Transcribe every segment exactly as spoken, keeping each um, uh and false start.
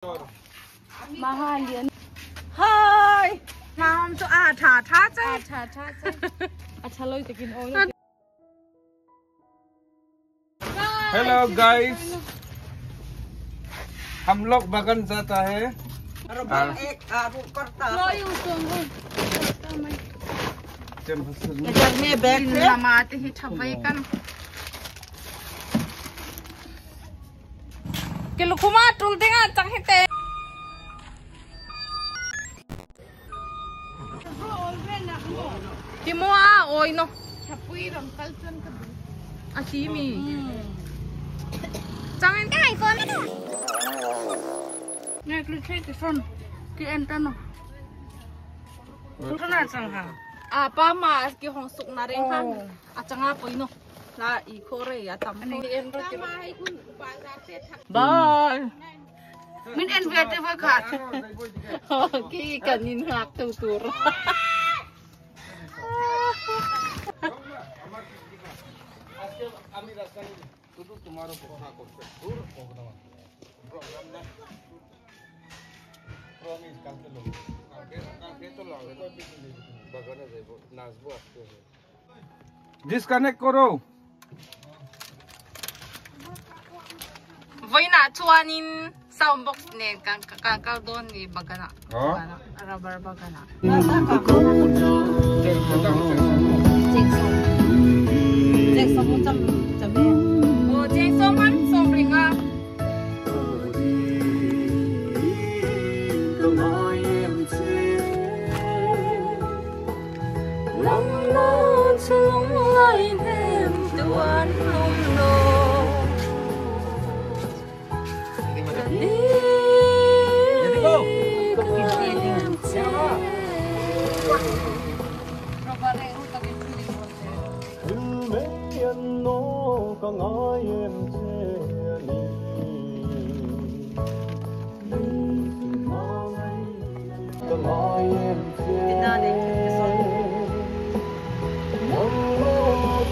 Mahalian. Hi. Mam chu a tha tha chai. A tha tha chai. A tha loi takin oi. Hello guys, हम लोग बगान जाता है। अरे, आ, एक, आ, वो करता। लो, यूं सुन, वो करता मैं। Jam hasil. इधर में बैठ ले। Lama te hi thavai kan. Ke lu khuma tul dinga chang hi te. Ti mo a, oi no. Chapui ram kal chuan ka duh. A si mi. Hmm. Chang en kai kon. Nge klu che ti son. Ki en ta no. Kana chang ha. A pa ma ki hong suk na reng ha. Oh. A changa poi no. La i khore ya tam. Ani en ro ti ro. Bye. Min en ve te va khat. Ki kan in ngak tu tur. Promise, কালকে লম। কালকে, কালকে তো লম। বাগানে যাইব, নাচব আজকে। Disconnect করো। Vawiina chuanin sound box nen kan, kan kal dawn ni bagana. Oh. Bagana, rubber bagana. Cheng sawm. Cheng sawm cham, cham e. Oh, cheng sawm an sawm ring a. Nangma chu lungngai hnem tuan lum lo. Thil mei an nawk a ngai em che a ni. Ka ngai em che. Tina nei ka son. Nangma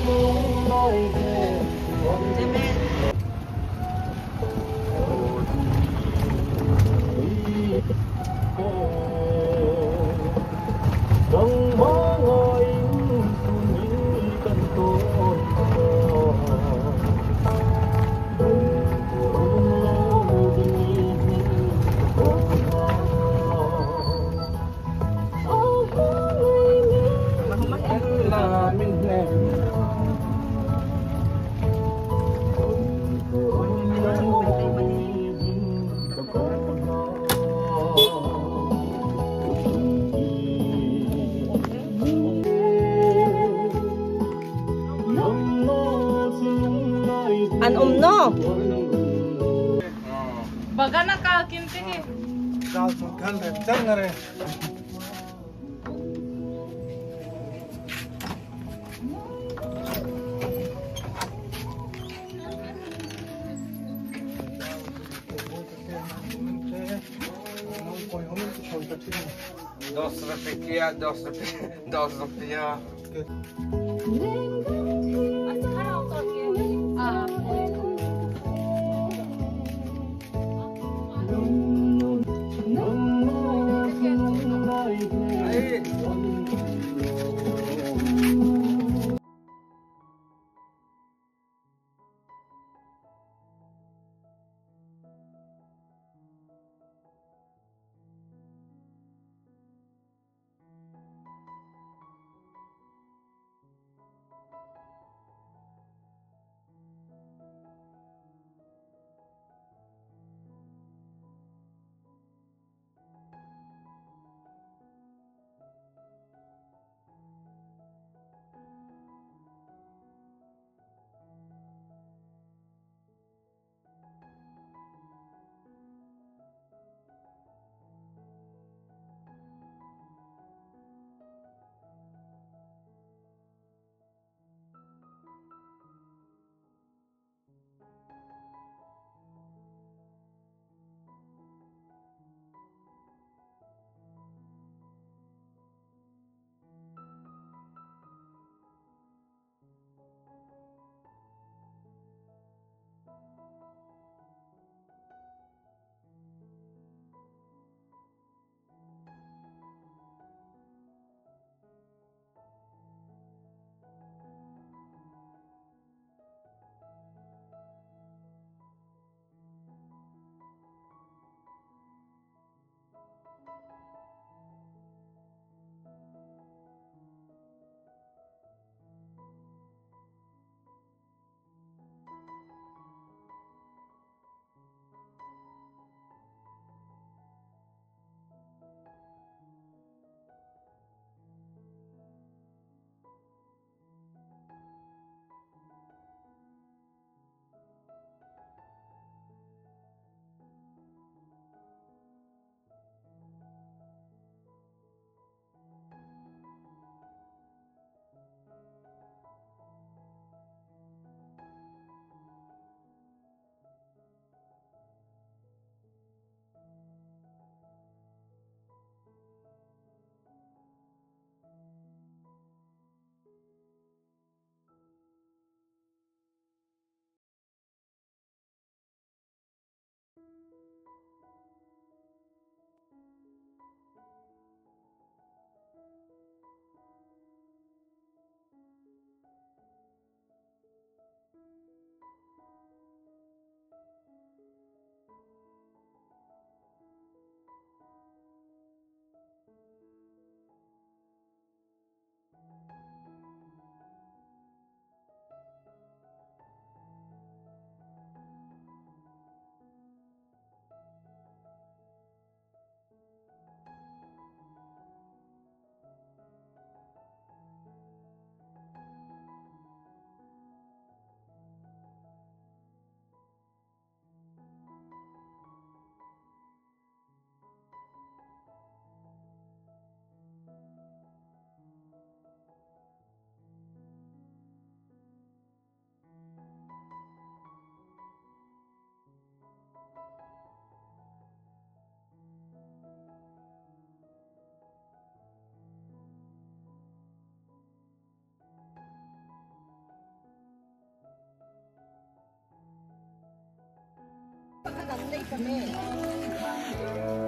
chu lungngai hnem tuan lum lo. An um naw. Bagana kal kim te hi. Kal chu kan rem chang a re. दस रुपया, दस रुपया, दस रुपया।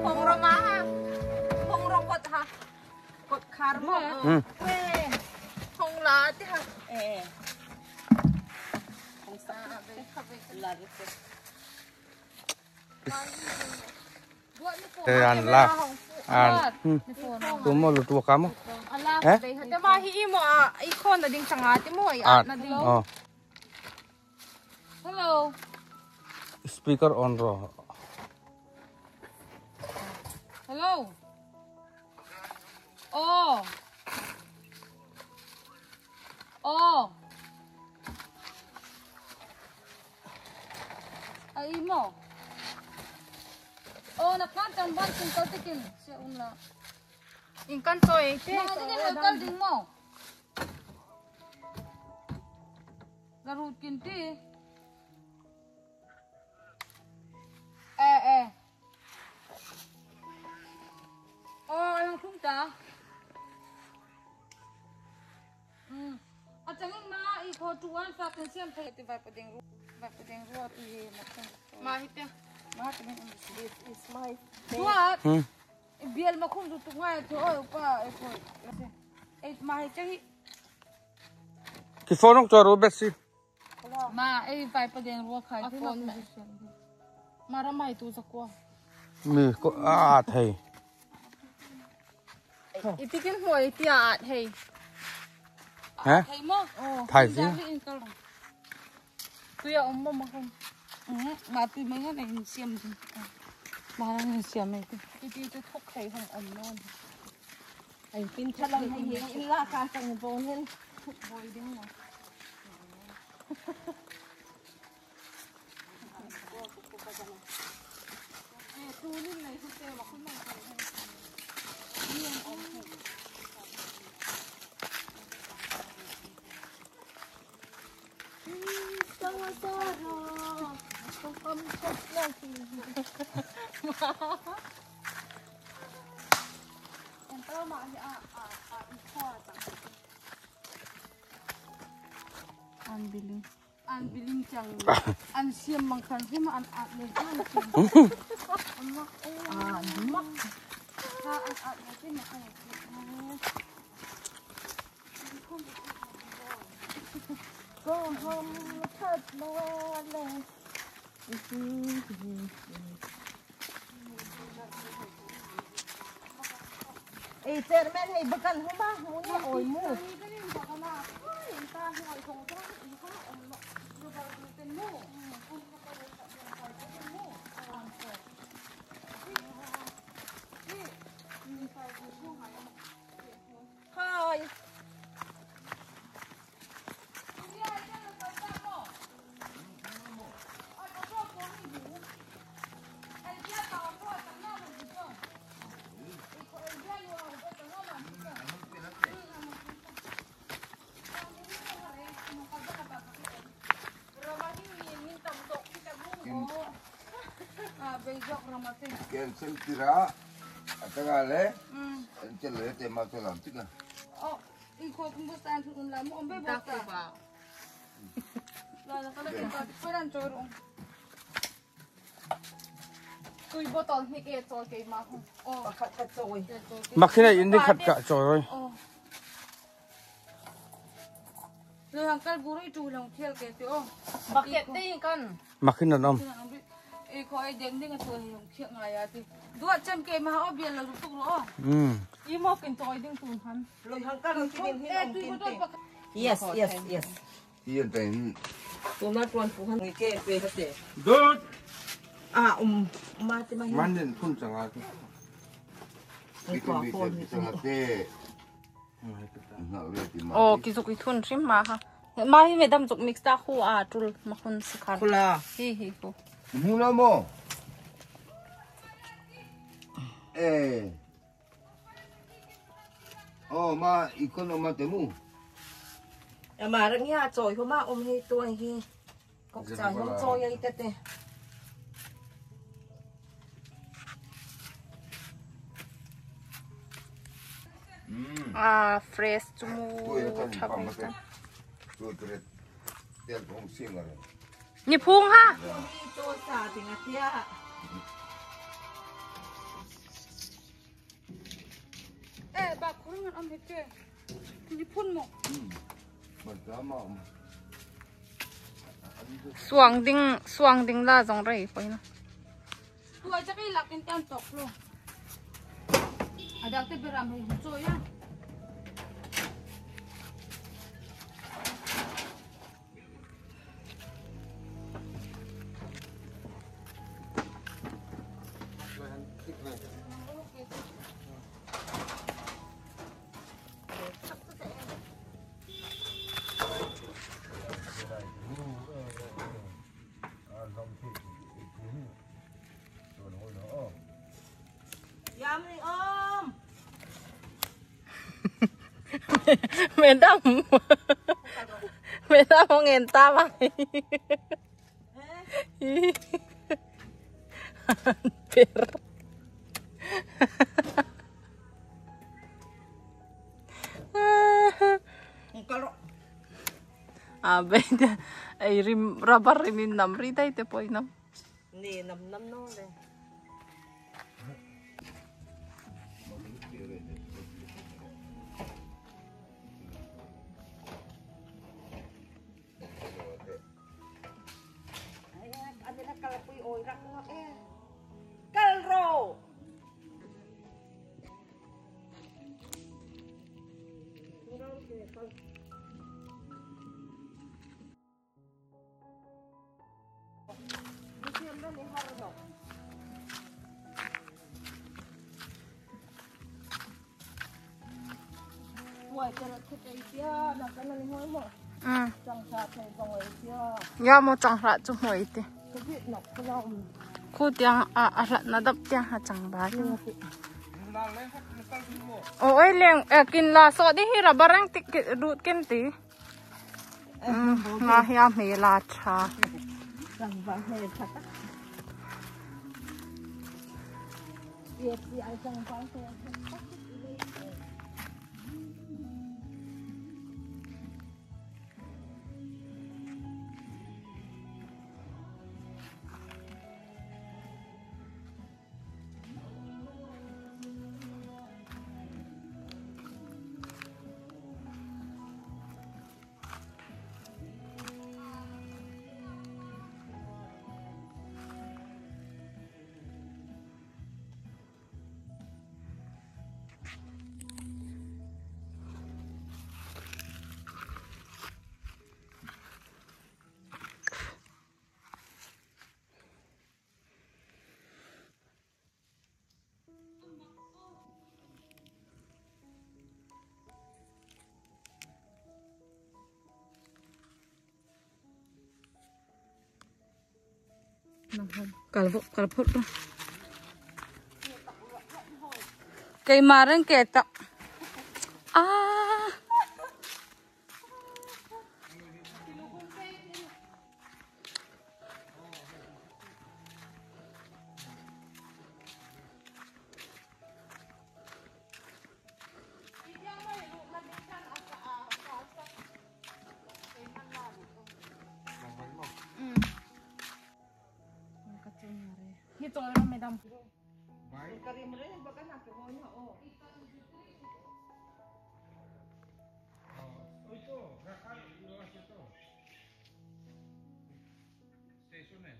Hong ro ma ha. Hong ro kot ha. Kot khar ma. Hmm. Hong la ti ha. Eh. Hong sa be kha be la. Te an la. An. Hmm. Tu mo lu tu ka mo. Eh? Te ma hi i mo a, i khon na ding changa te mo i a na ding. Oh. Hello. Speaker on ro. Hello. Oh. Oh. Ai mo. Oh, na kan tan ban kin kal tikin. Se un la. In kan soi. Na tikin kal ding mo. Garut kin ti. Eh, eh. Oh, ang khum ta. Hmm. A changin ma i kho tu an sa ten siam thei ti vai pa ding ru. Vai pa ding ru tu hi ma khum. Ma hi te. Ma te min. This is my. What? Hmm. Bial ma khum tu tu ngai tu oi pa e kho. Ei ma hi chang hi. Ki phone nong chor u besi. Ma, ei vai pa den ruok khai a phone me. Ma ram hai tu zakua. Mi ko a thei. I tikin hoi ti a thei. Ha? Thei mo? Oh. Thai si. Jang in kal. Tu ya om mo ma hom. Mm, ma tu mai han in siam. Ma han in siam mai tu. I ti tu thok thei hang om non. Ai, pin thalang hai hi, in la ka chang bon hin. Boi ding na. Eh, tu nin nei hu te ma khun nang ka hin. Ni an om hin. Unbelieving. Unbelieving chang. An siam mang khan him an at le khan siam. An mak. Ah, an mak. Ha, an at le khan siam. Go home, cut my leg. Ei, chairman, hei, bakal huma, huni, oi, mu. Hi. Ken sen tira, a ta ga le, mm, en chel le te ma te lam tika. Oh, in ko kum bus tan thun lam, om be bus ta. La, la, ka la, ka la, ka la, ka la, ka la. Tui bottle ni ke chol ke ma hung. Oh. Pakhat khat choi. Makhina in ding khat ka choi. Oh. Lo hang kal gurui tu long thial ke ti o. Bucket te kan. Makhina nom. Ei ko ai deng ding a tu long thial ngai a ti. Dua chem ke ma o bial lo tu ro. Hmm. I mo kin choi ding tu han. Lo hang kal lo ti ding hin ong tin te. Yes, yes, yes. Iyan tahin. Tuna tuan puhan ni ke pe ka te. Dut. Ah, um, ma te ma hin. Man den phun changa te. Ai, ko phone ni changa te. Oh, ki zuk i thun hrim ma ha. Ma hi madam zuk mix ta khu a tul ma khun si khan. Khula. Hi, hi, khu. Mu la mo. Eh. Oh, ma, i kon ma te mu. Ama rang hi a choi homa um hi tu hi. Kok chai hom choi ai te te. Mm. Ah, fresh chu mu. Tu ya kan tha pa bai ma te. Ta. Tu tu re. Tel hong sing a re. Ni phung ha. Ni to sa ding a tia. Suang ding, suang ding la zong rei poi na. Tua cha kei lak in kan tok lo. A dak te beram hei hung chawi a. Yummy, um. Madam. Madam, hong en ta mai. Per. A, bei te, ei rim, rubber rim in nam ri dai te poi nam. Ni nam nam naw le. Ai, a, a, a, kal pui oi rak naw e. Kal ro. Mm. Ya mo chang hrat chu hmoi ti. Khu tiang a, a hlat na dap tiang ha chang ba. O, oi leng, eh, kin la so di hi rubber ang ti ki, rut kin ti. Mm, nga hi a hmel a ṭha. Kal vo, kal phot ra. Keima reng ke ta. Ah. Hi chawi ro, madam. Station e.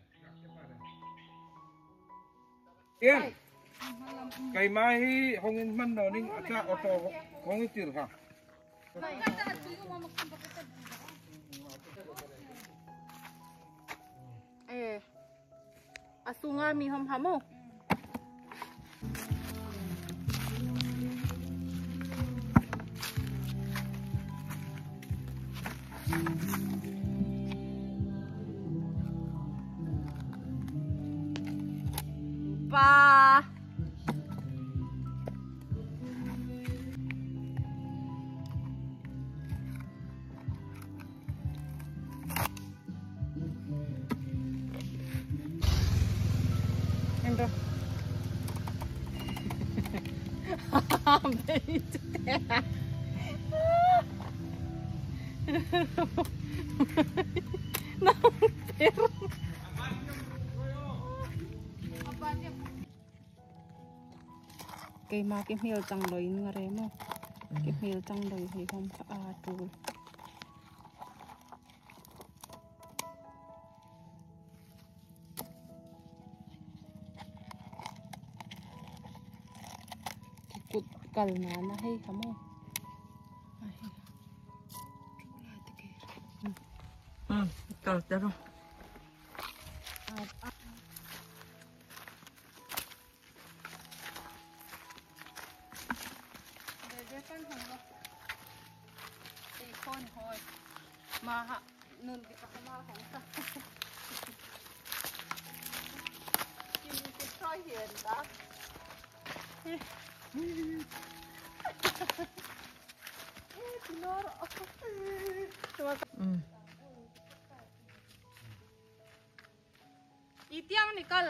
Ieng. Keima hi hong inhman naw ning, a cha auto hong intir ha. Eh. A sunga mi hom ham o. Pa. Ento. Keima ke hmel chang lo in nga re mo. Ki hmel chang doi hi hom kha a tul. Ki kut kal na na hei kha mo. A hei. Hmm, kal ta ro. A, a. Bebe kan hong lo. Ei kon hoi. Ma ha. Nun di ka ma hong ta. Kim ki troi hien ta. Eh, tinor. Mm. I tiang ni kal.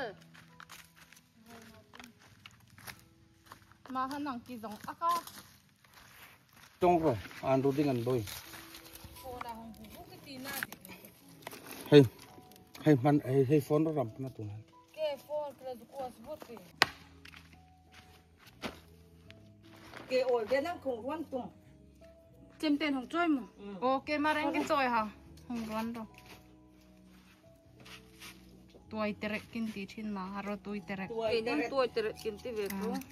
Ma ha nang ki zong aka. Tong ro, an ru ding an boi. Hei, hei man, hei, hei phone ro ram na tu na. Ke ol de nang kong ruan tum. Chem ten hong choi mo. Mm. O, ke ma reng ke choi ha. Hong ruan ro. Tuai terek kin ti thin ma, a ro tui terek. Tuai terek. Tuai terek kin ti ve ko. Mm.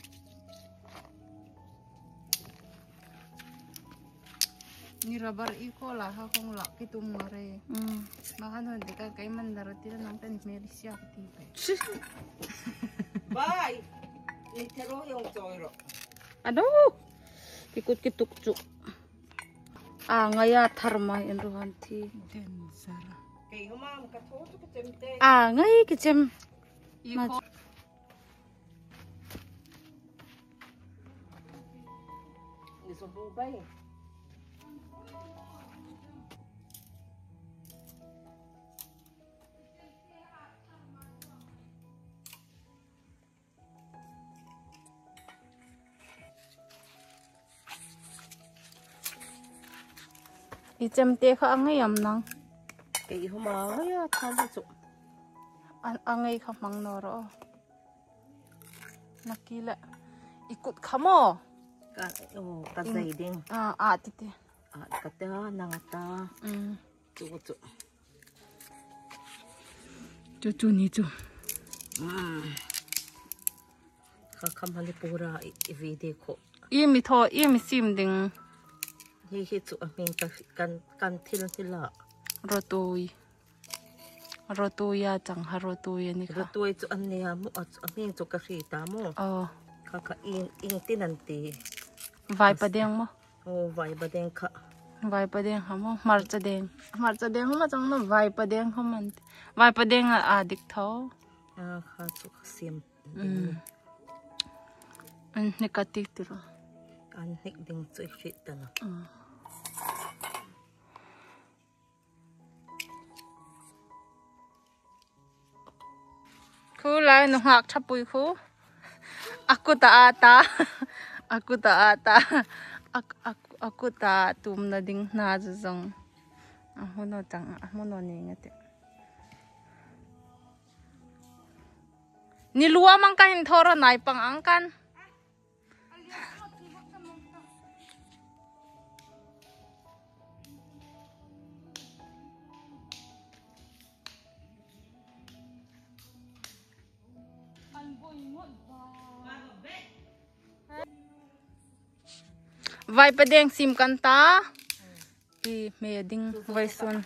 Ni rubber i ko la ha kong la ki tum ma re. Mm. Ma han hon de ka kai man da ro ti la nang ten me li sia ka ti ve. Bye. Ni thero yong choi ro. Ado. Ki kut ki tuk chu. A ngai a thar ma en ro han thi. Den sara. Kei homa ka tho chu ka chem te. A ngai ki chem. I ma ko. Ni so bu bai. I chem te kha a ngai am nang. Kei homa ngai a thar chu. An a ngai kha mang no ro. Naki la. I kut kha mo. Ka, oh, ka zai ding. A, a ti ti. A, ka ta, nang a ta. Mm. Chu, chu. Chu, chu ni chu. Mm. Kha kha Manipur-a i, i video kho. I mi tho, i mi sim ding. Hi hi chu a hming ka, kan, kan thil thil a. Rotui. Rotui a chang ha rotui a ni kha. Rotui chu an nia mo, a, a hming chu ka hriet a mo. Oh. Kha kha ing, ing tin an ti. Vai pa deng mo. Oh, vai pa deng kha. Vai pa deng ha mo, hmarcha deng. Hmarcha deng homa chang no, vai pa deng homa an ti. Vai pa deng a, a dik tho. A, kha chu ka sim. Mm. An hnik a ti ti ro. An hnik ding chu i hriet ta na. Mm. Khu lai nu hak thapui khu. A kuta a ta. A kuta a ta. A, a, a kuta tumna ding hna chu zong. A hmu no chang, a hmu no ni nga te. Ni lua mang ka hin thawra nai pang ang kan. Vai pa deng sim kan ta. I hme ding vawisun.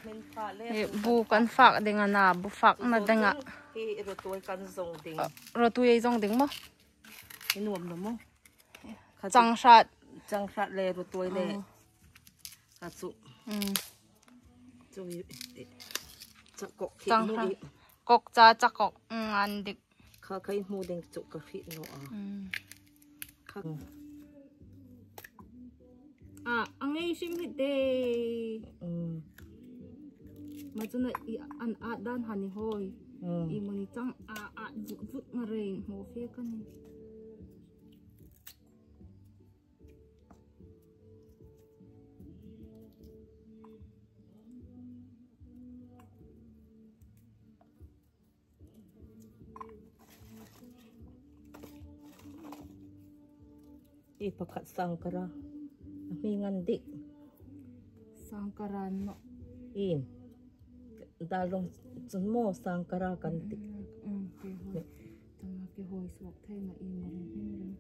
I bu kan fak ding a na, bu fakna ding a. Hi rotui kan zong ding. Rotui ei zong ding mo? I nuam na mo? Kha chu chang hrat. Chang hrat le rotui le. Oh. Kha chu. Mm. Chu i, i, chakok hi chang hrat. Kok cha chakok. Mm, an dik. Kha kha i hmu ding chu ka hriet naw a. Mm. Kha. A, a ngei hrim hi te. Mm. Ma chu na i an at dan ha ni hoi. Mm. I moni chang a, a, vut, vut nga rei, mo fe ka ni. I pakhat sang ka ra. Mi ngan dik. Sangkara no. In. Dalong chun maw sangkara kan dik. Mm, mm, ke hoi. Tama ke hoi suok thei na i marin hin rin.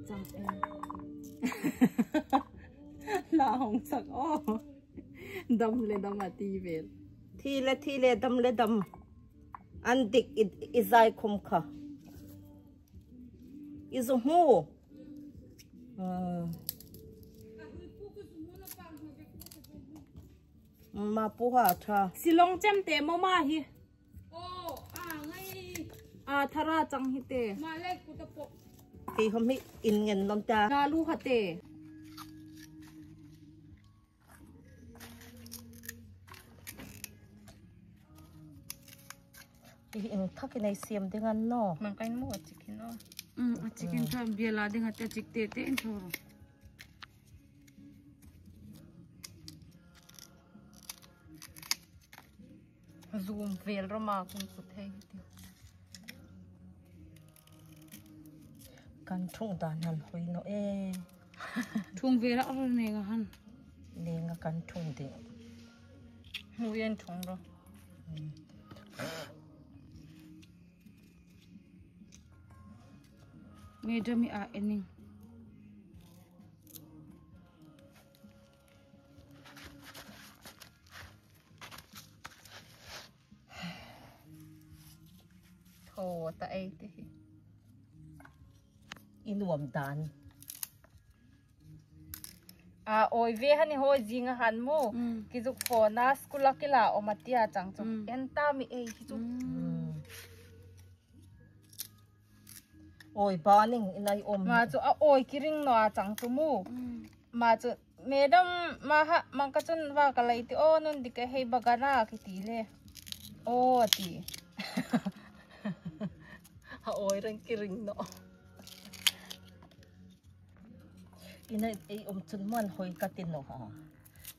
Chang em. La hong chak o. Dam le dam a ti vel. Thi le thi le dam le dam. An dik i, i zai khum kha. I zu hmu. Ah. Ma pu ha tha. Silong chem te mo ma hi. A thara chang hi te. Kei hom hi in ngen non ta. Na lu ha te. Hi in thak in ei siam ding an naw. Mang kain mu a chicken o. Mm, a chicken tha biela ding a te chik te te in thor. Zoom vel roma kun ku thei ti. Kan thung dan han hoi naw e. Thung vel a ro ne nga han. Ne nga kan thung de. Hu yen thung ro. Hmm. Madam i a ening. Thaw ta ei ti hi. I nuom dan. A, awi ve han i hawi zing a han mu. Mm. Ki zuk phone a school a ki la awm a tia chang chu. Mm. En ta mi ei hi chu. Mm. Awi baning in ei awm. Ma chu a awi ki ring naw a chang chu mu. Mm. Ma chu, "Madam, ma ha, mang ka chun va ka lei ti o, nun dik a hei bagana," ki ti le. O, a ti. A awi reng ki ring naw. Ina ei awm chun man hoi ka ti naw ha.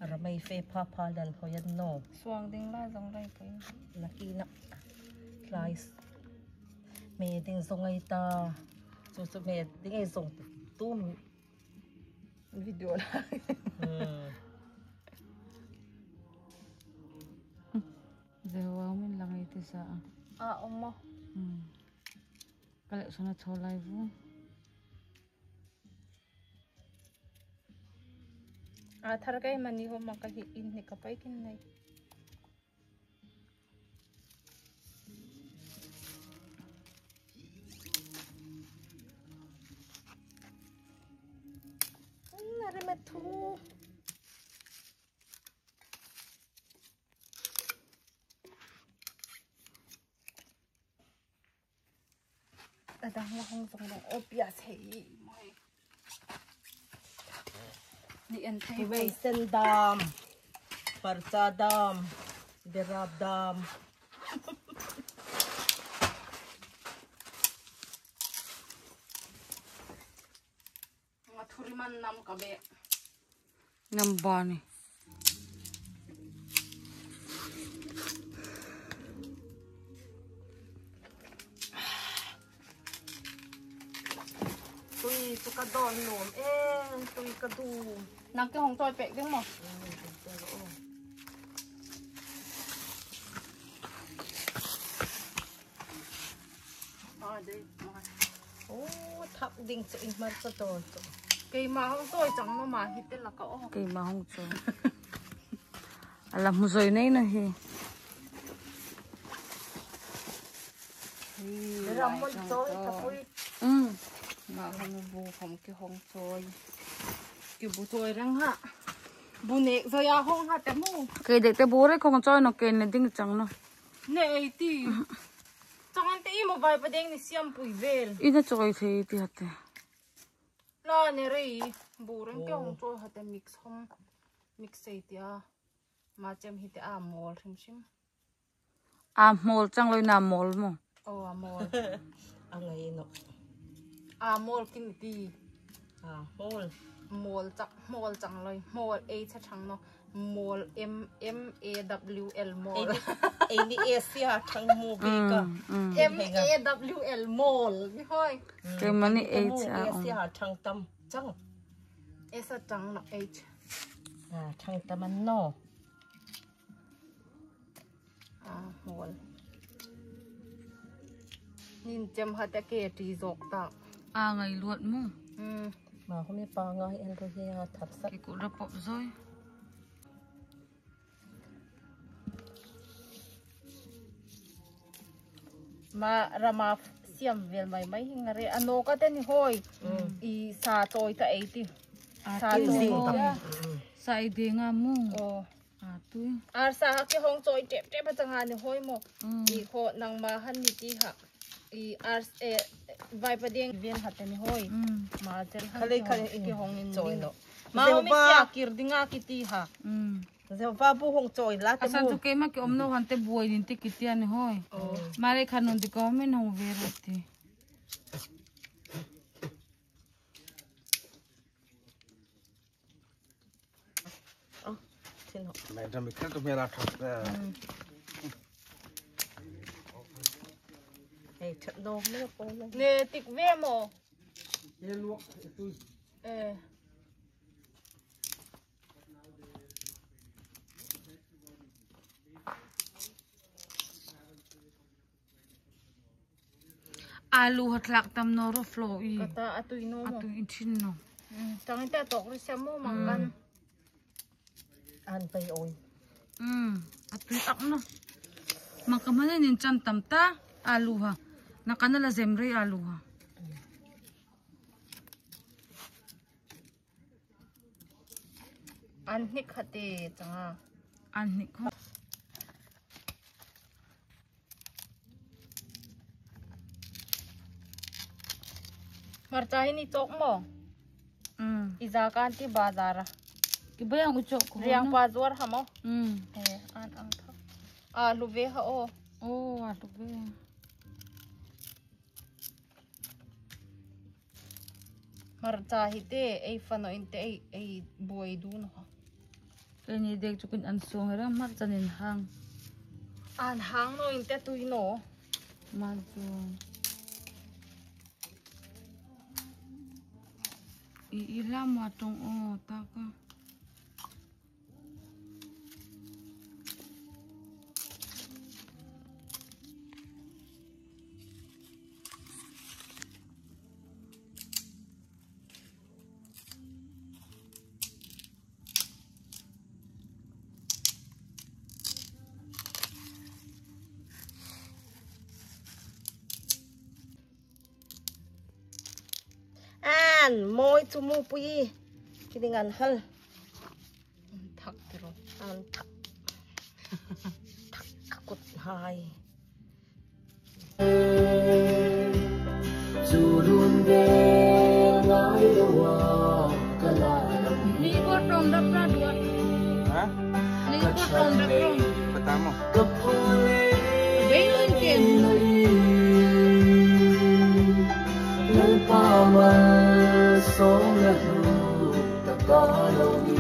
Ramei fe pha pha lan hoi an naw. Suang ding la zong lai kai. Nakina. Lai s-, me ding zong ai ta. Chu chu me ding ei zong tum. Video la. Hmm. Zewa min lang ei ti sa a. A, awm maw. Hmm. Ka lek sona thaw lai vu. A thar kai mani ho ma ka hi in ni ka pai kin nei. Na re ma thu. A dang la hong zong lo, o pias hei mai. Ni en thei. Vei sen dam, parcha dam, berap dam. Nga thuri man nam ka be. Nam bani. Tui chu ka dawn nuom e, tui ka dum. Nang ke hong chawi pek ding maw? A, dei, ma. O, thap ding chu in hmar ka dawn chu. Keima hong chawi chang ma ma hi te la ka o. Keima hong chawi. A la hmu zoi nei na hi. Hi, ram mun chawi ka pui. Um. Ma hong bu hong ki hong chawi. Ki bu chawi rang ha. Bu nek zoi a hong ha te mu. Kei dek te bu rek hong chawi naw, kei ne ding chang naw. Ne ei ti. Chang an te i mo vai pa deng ni siam pui vel. I na chawi thei ti ha te. La ne rei. Bu reng ke hong chawi ha te mix hong. Mix ei ti a. Ma chem hi te a mawl hrim hrim. A mawl chang lo na mawl maw? O, a mawl. A ngai naw. A mawl kin ti. A mawl. Mawl chak, mawl chang lo, mawl ei cha chang naw. Mawl, M, M A W L, mawl. Ei ni, ei ni S A ṭhang mu bik a. Mm, mm. M A W L, mawl. Ni hoi. Keimani H a, S A ṭhang tam chang. S a ṭhang naw, H. A, ṭhang tam a ni naw. A, mawl. Nin chem ha te ke ti zok ta. A ngai luat mu. Mm. Ma home pa ngai en ro he a thar sak. Ki ku ra pop zoi. Ma rama siam vel mai mai hi nga re, a nawk a te ni hoi. Mm. I sa chawi ta ei ti. A sa ti chawi zing ta. Mm. Sa ei ding a mu. Oh. A tui. Arsa ha ki hong chawi tep tep a chang a ni hoi maw. Mm. I kho nangma han ni ti ha. I ars, eh, vai pa ding ven ha te ni hoi. Mm. Ma chel han khalei ti khalei hoi in ki hong in chawi ding lo. Ma Jehova. Home sia kir ding a ki ti ha. Mm. Jehova bu hong chawi la te. Asan mu. Chu keima ki om naw han te buoi nin te ki ti a ni hoi. Oh. Ma le khan nun ti ko min hong ve ra ti. Oh, tin ho. Madam, ikhal tu mera thak. Mm. Hey, chat no, no, no. Ne tik ve maw. Ye luak, tu. Eh. Alu ha tlak tam naw ro flo i. Ka ta a tui naw maw. A tui in thin naw. Mm, tang i ta tok ri siam maw mang kan. Mm. An pai oi. Mm, a tui ak naw. Mang ka mani nin chan tam ta alu ha. Na kan la zem rei alu ha. An hnik kha te chang a. An hnik kha. Hmarcha hi ni chawk maw? Mm. I za kan ti bazar a. Ki bai ang u chawk ko. Riang na. Pa zuar ha maw? Mm. Eh, an ang tha. A lu ve ha o. Oh, a lu ve. Hmarcha hi te, ei fa naw in te, ei, ei buoi dun a. Keini dek chu kin an suong reng hmarcha nin hang. An hang naw in te tui naw. Hmarcha. I, i lam a tong o, ta ka. An mawi chu mu pui. Ki ding an hal. An thak ti ro. An thak. Thak ka kut hai. Chu run ve ngai lo a ka la lam. Ni ko tong dap ra dua. Ha? Ni ko tong dap ra. Pata mo. Ka phone. Ve lo in ken. Lalpa mal song la lu ta ka lo ni.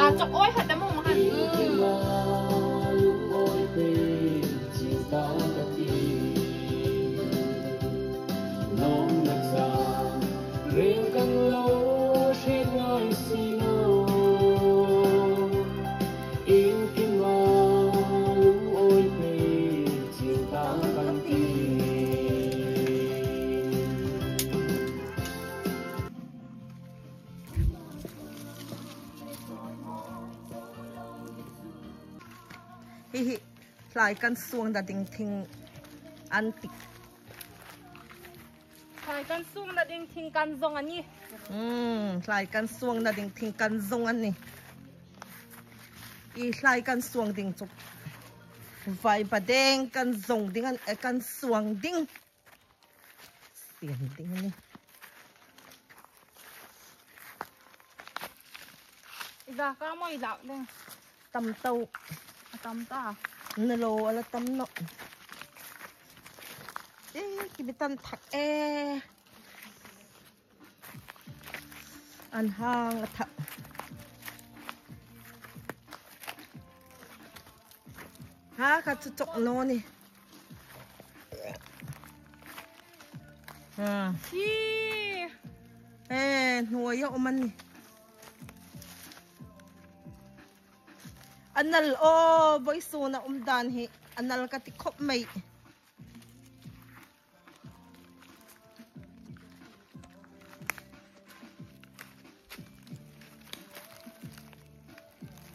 A chawk awi ha ta mawng han. Hi hi, thlai kan suongna ding thing an tih. Thlai kan suongna ding thing kan zawng a nih. Hmm, thlai kan suongna ding thing kan zawng a nih. I thlai kan suong ding chu. Vai pa deng kan zawng ding an, eh, kan suong ding. Siam ding a nih. I za ka maw i lak ding. Tam tau. A tam ta. Na lo a la tam naw. Ki bi tan thak e. An hang a thak. Ha, kha chu chawk naw ni. Ha. Hi. Eh, hnuoi a um a nih. A nal aw, vawisun a um dan hi. A nal ka ti khawp mai.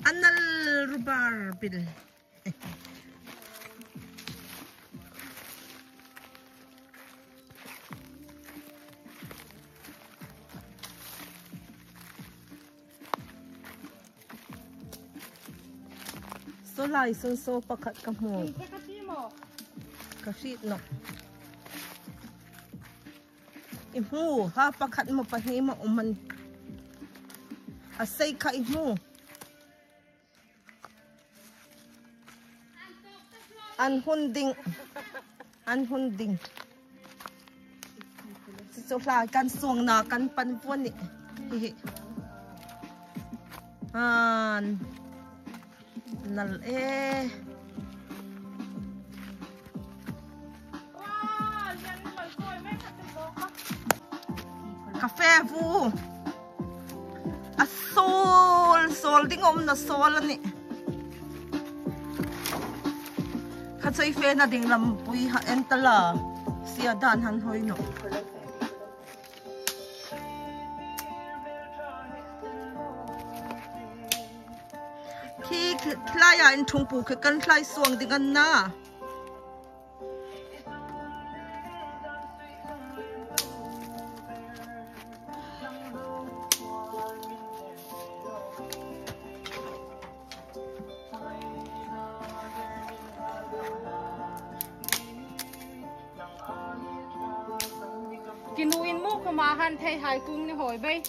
A nal rubar bil. Saw lai sawn saw pakhat ka hmu. Ka hriet nawh. I hmu, ha pakhat maw pahni maw um a nih. A sei kha i hmu. An hun ding. An hun ding. Chu chu hla kan suongna kan pan pua ni. Hi hi. An nal e. Ka fe vu. A sawl, sawl ding um naw sawl a nih. Kha chu i fena ding lampui ha en ta la. Sia dan han hoi nawh. Khi, khi, thlai a in thung pu khi kan thlai suong ding an na. Ki nu in mu khawma han thei hai kung ni hoi bei.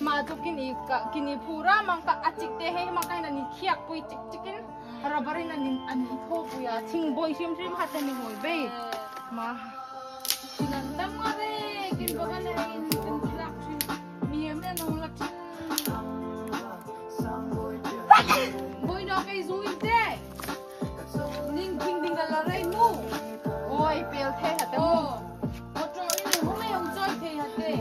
Ma chu kin i ka, kin i phura mang ka a chik te hei mang ka in a ni khiak pui chik chik in. Rubber in a ni, a ni thaw pui a, thing boi hrim hrim ha te ni hoi bei. Ma. Kin an tam nga re, kin baka le in, kin lak hrim. Mi em le nong lak hrim. Boi no kei zu in te. Ning thing ding la rei mu. Oi, pel the ha te mu. Motor in mu me um choi the ha te.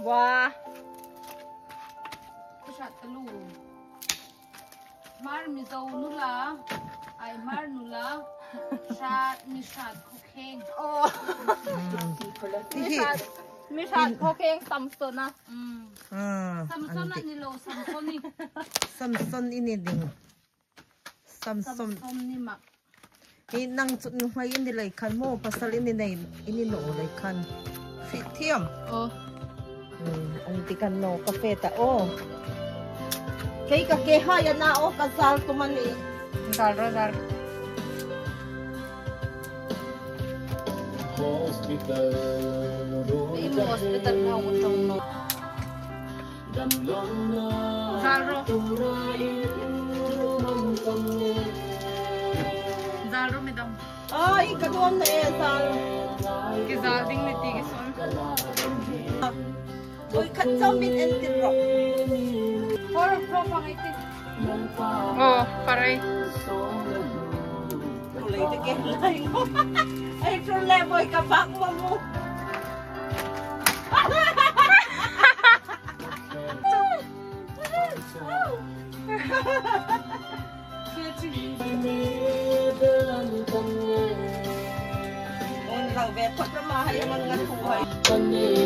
Wa. Sat ta lu. Hmar Mizo nu la, ai Hmar nu la, hrat, mi hrat khawkheng. Oh. Mi hrat, mi hrat khawkheng Samson a. Mm. Ah, Samson a ni lo, Samson ni. Samson i ni ding. Samson. Samson ni mak. Hi nang chu nuhmei i ni lei khan maw, pasal i ni nei, i ni naw lei khan. Hriet thiam. Oh. Hmm, an ti kan naw ka fe ta aw. Kei ka ke hai a na aw, ka zal tum a nih. Zal ro zal. Hospital. Ei maw hospital na hung tawng naw. Zal ro. Zal ro mi dam. Ai, ka nuom na e zal. Ki zal ding ni ti ki sawn. Oi, khat chau min en tir ro. Hor ro pa ngai ti. Oh, parai. Tulai te ke lai. Ai, tulai boi ka bak mo mo.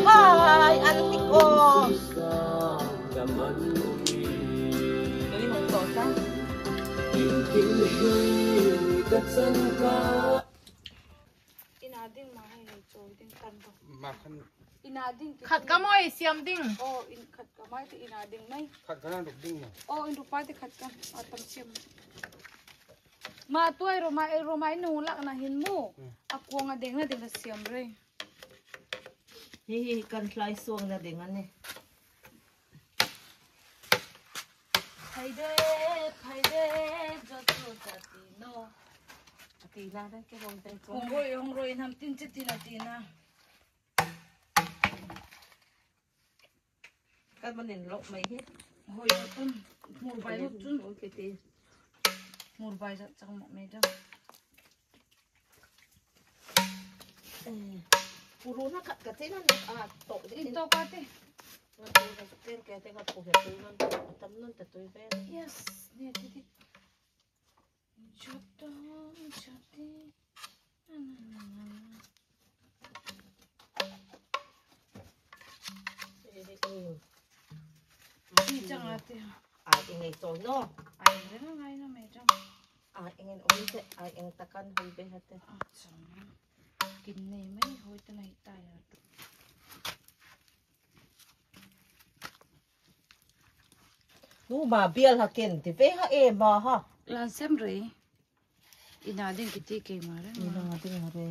Hai, an hik o. Ina ding ma hai hai chawi ding tan ro. Ma khan. Ina ding ki khat ka mawi siam ding. Oh, in khat ka mai te ina ding mai. Khat ka nan ruk ding ma. Oh, in ruk pa te khat ka. A tam siam. Ma tuai ro ma, e ro ma in hung lak na hin mu. Hmm. A kuang a deng na ding la siam re. Hi hi kan hlai suong na ding a nih. Phai de, phai de, Jotu Jati no. A tina dan ke hong te ko. Hong roi, hong roi nam tin che tina tina. Ka manin lok mai hi. Hoi, tun. Mur bai lok tun. Hoi, ke ti. Mur bai zat chang mo me dam. Eh, puru na kat kat te nan a to di. To kat te. Nan to kat te, kat te kat pu he tu nan tam nan ta tu ve. Yes, ne ti ti. Jotu Jati. Ti chang a ti. A, eng ei to no. A, eng ei ngai no me chang. A, eng ei oi te, a, eng ta kan hoi be ha te. A, chang. Kin nei mai hoi te nei ta ya. Nu ma bial ha ken ti ve ha e ma ha. Lan sem re. Ina ding ki ti ke ma re. Ina ding ha re.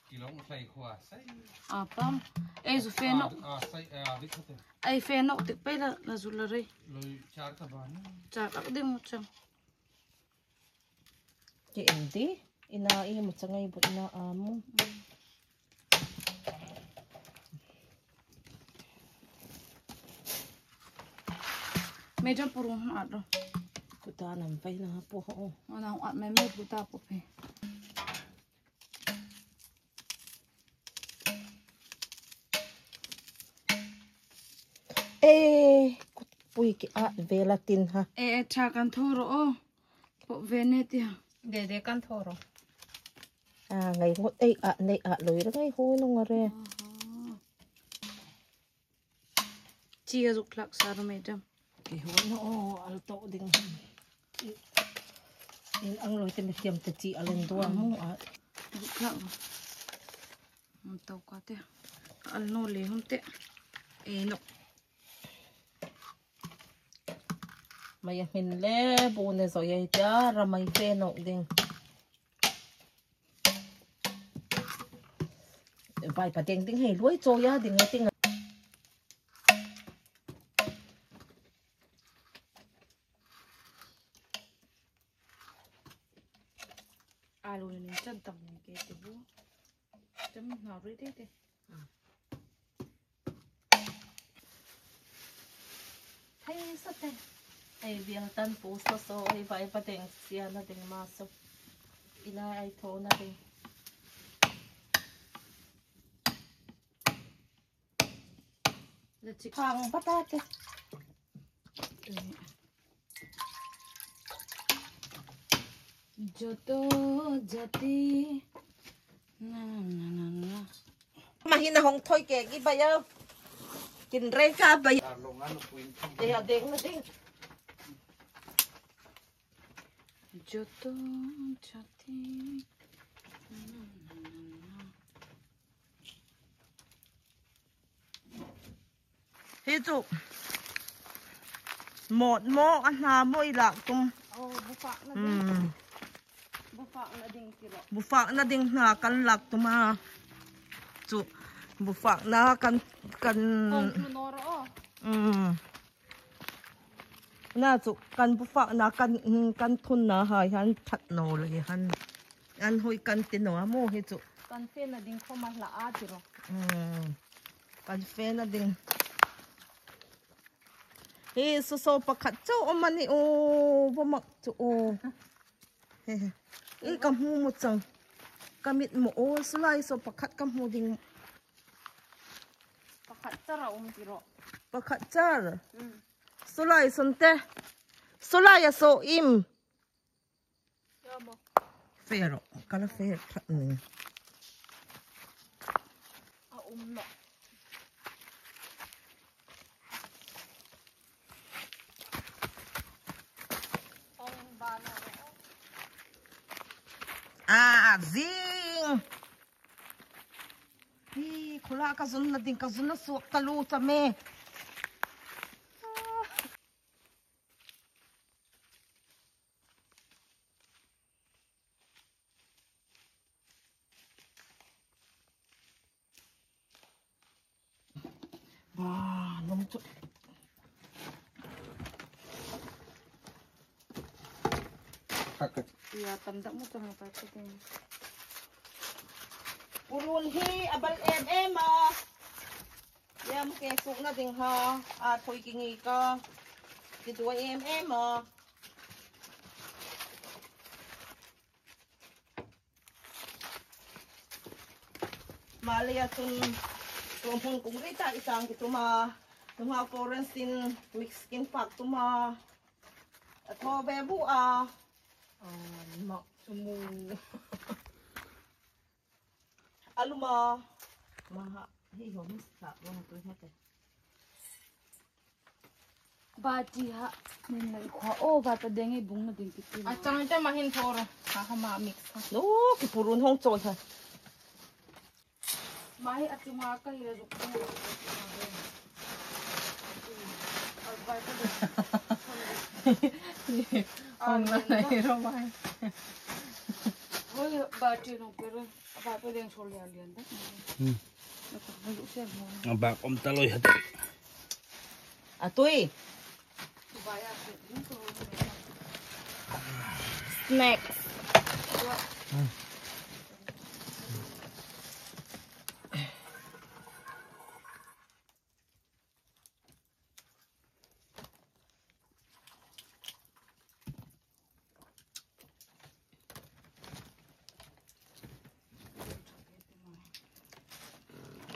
Ki long tlai khua sai. A pam. Ei zu fe no. A sai a dik te. Ei fe no tik pe la na zu la re. Loi char ta ba na. Char ak ding mo chang. Ke en di, ina i mu changai bu ina a mu. Madam purung hon at ro. Kuta nam pai na po ho. Ana at me me kuta po pe. E, kut pui ki at ve la tin ha. E, e, tha kan tho ro o. Po ve ne ti ha. De de kan tho ro. A, ngai ngot ei a, nei a loi ra ngai ho nung a re. Aha. Chi a zuk tlak sa ro madam. Ki ho no o, al to ding. In ang loi te me thiam te chi a len do a mu a. Zuk tlak. An to ka te. Al no le hum te. E no. Mai a hmin le bu ne zo ye tia ra mai te no ding. Vai pa ding ding hei luai cho ya ding ting. Alu ni chan tam ni ke te bu. Cham na ri te te. Hei sa te. Hei bial tan pu so so, hei vai pa ding sia na ding ma so. Ina ai tho na ding. Le chi khang pa ta te. Jotu Jati. Na, na, na, na, na. Ma hi na hong thoi ke ki ba ya. Kin re ka ba ya. Te ya ding na ding. Jotu Jati. Na, na, na, na. Hi chu. Mot mo a hna mo i lak tum. Oh, bu fak na ding. Hmm. Bu fak na ding ti lo. Bu fak na ding hna kan lak tum a. Chu. Bu fak na kan, kan. Kong tu no ro. Hmm. Na chu kan bu fak na kan, kan thun na hai han that no le han. An hui kan ti no a mo hi chu. Kan fe na ding khom a hla a ti ro. Hmm. Kan fe na ding. Hi so so pakhat chau om a ni o, bo mak chu o. He he. I ka hmu mu chang. Ka mit mu o, sulai so pakhat ka hmu ding. Pakhat char a um ti ro. Pakhat char. Hmm. Sulai son te. Sulai a so im. Fe ro, ka la fe that ni. A um lo. Ong ba na ro. A, zing. Hi, khula ka zun na ding, ka zun na suak ta lu ta me. Ba, nung chu. Kha ka. Ia tam dak mu chang pa ka ding. Purun hi a bal em em a. Ia mu ke suk na ding ha. A thoi ki ngi ka. Ki tua em em a. Malia chun, tum hun kung rita i sang ki tuma. Tuma foreign sin mix kin pak tuma. A tho be bu a. A, ma, sumu. Aluma. Ma ha, hi ho mis ka, wa tu ha te. Bati ha, min lai khwa, o, bata deng ei bung na ding ki ti. A chang te ma hin thor, ha, ha, ma mix ha. No, ki purun hong choi ha. Mai a chunga ka hi la zuk. Hong la nei ro mai. Hoi, bati no pero, bati deng sol lian lian da. Hmm. A bak om ta loi ha te. A tui. Snacks.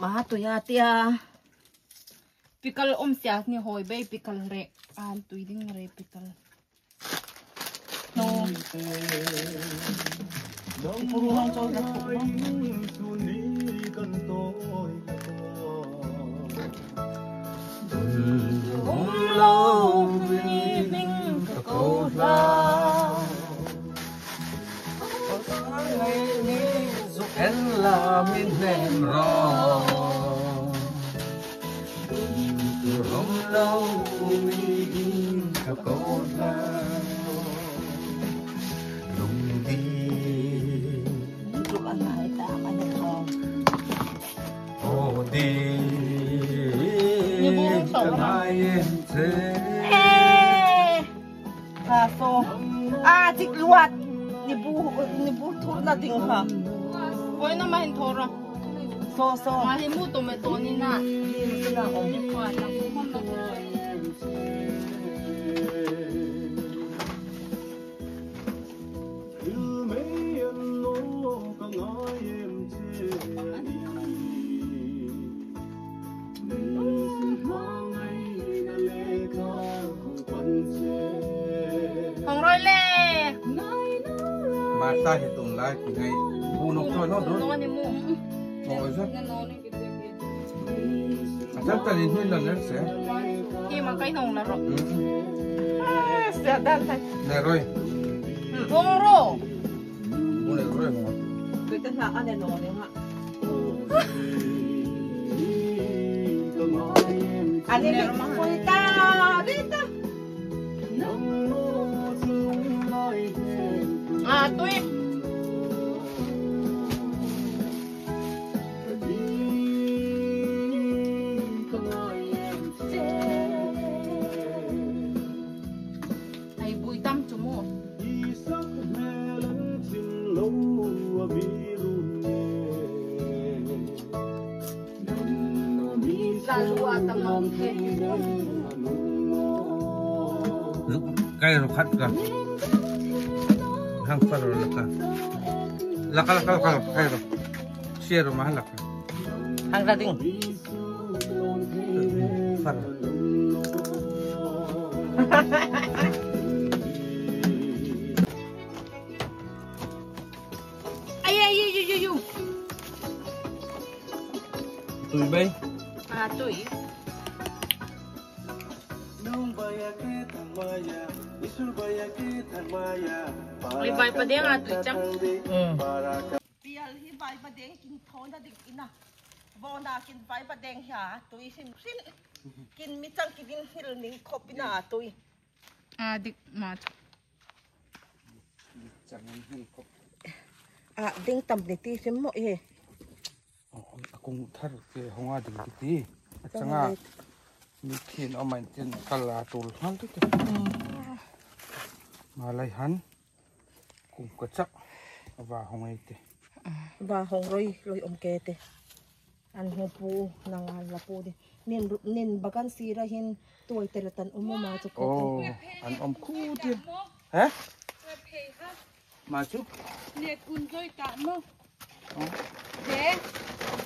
Ma, tuia tia. Pickle om sia ni hoi bei pickle re. An tui ding re pickle. No. En la min nem ro. Rum lo mi in ka ko la. Lung di. O di. Ni bu so. Ka ngai em che. Eh. A, so. A, chik luat. Ni bu, ni bu thurna ding ha. Koi na ma hin thor ro. So, so. Ma hin mu to me to ni na. Ni na om. Hong roi le. Ma ta hi tung lai ki ngai. Bu nok choi lo do. No ni mu. No, oi sa. A chang ta ni hnui lo le se. Hi ma kai nong la ro. Hmm. Ah, sia dan thai. Ne roi. Hong ro. Bu ne roi hong. Kei ta sa a ne no ne ha. Ani le koi ta, ri ta. A, tui. Ai bui tam chu mo. Kai ro khat ka. Hang far ro la ka. La ka, la ka, la ka, kai ro. Share ro ma la ka. Hang ra ding. Far. Ai, ai, ai, ai, ai, ai. Tui bai. A, tui. Ai, bai pa deng a tui chang. Mm. Pial hi bai pa deng kin thona ding ina. Vona kin bai pa deng hi a tui hrim hrim. Kin mi chang kin in hil ning khop ina tui. A dik ma. A ding tam ni ti hrim mo e. A kung thar ke hong a ding ti ti. A changa mi khin o man tin kal a tul hal ti ti. Ma lai han. Ka chak. Va hong ei te. Va hong roi, roi om ke te. An hmu pu, nang an la pu di. Nin, nin bagan sira hin tuoi te la tan um ma chu ko. Oh, an om khu ti. Ha? Ma chu? Ne kun zoi ta mo. Oh. De.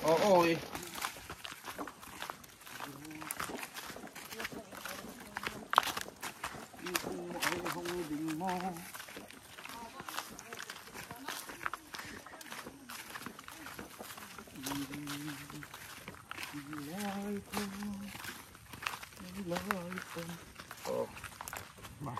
Oh, oh, eh. Oh, my.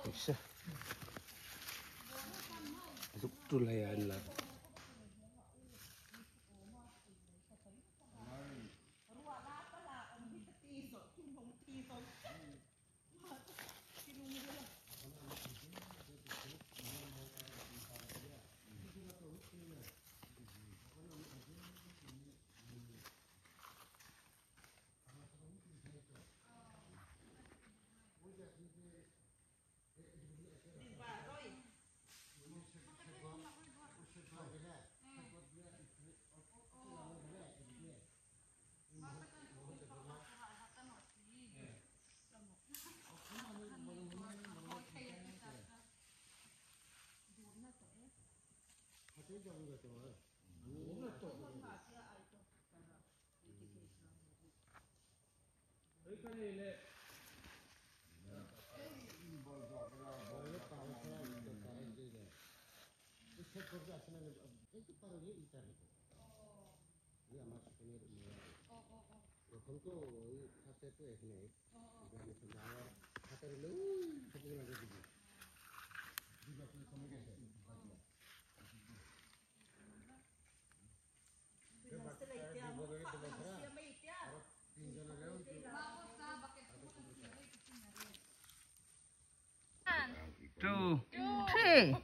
Isa. Zuk tu lai an la. Two. Three.